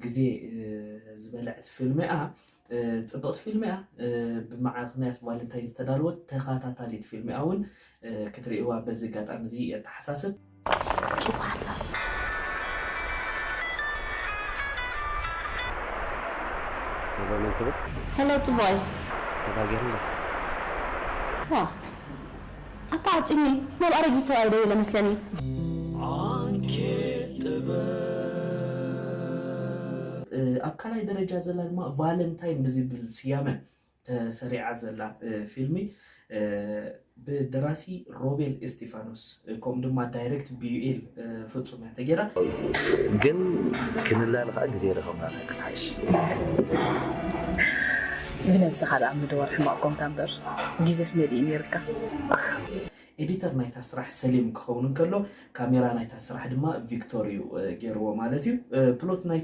ግዜ ዝበልዐት ፊልም እያ። ጽብቕቲ ፊልም እያ። ብምኽንያት ቫለንታይን ዝተዳለወት ተኸታታሊት ፊልም እያ እውን ክትርእይዋ በዚ ኣጋጣሚ እዚ የተሓሳስብ። ሄሎ ጽቡይ። ተጋጊርና። ዋ ኣታ ኣጽኒ ናብ ኣረጊት ሰብኣይ ደው ኢለ መስለኒ። ኣብ ካልኣይ ደረጃ ዘላ ድማ ቫለንታይን ብዝብል ስያመ ተሰሪዓ ዘላ ፊልሚ ብደራሲ ሮቤል እስቲፋኖስ ከምኡ ድማ ዳይሬክት ብዩኤል ፍጹም እያ ተጌራ። ግን ክንላለ ከዓ ግዜ ረኸብና ክትሓይሽ። ብነብስኻ ደኣ ምድዋር ሕማቕ ኮንካ እምበር ግዜስ መሊኡ ነይርካ። ኤዲተር ናይታ ስራሕ ሰሊም ክኸውን እንከሎ ካሜራ ናይታ ስራሕ ድማ ቪክቶር እዩ ገይርዎ ማለት እዩ። ፕሎት ናይቲ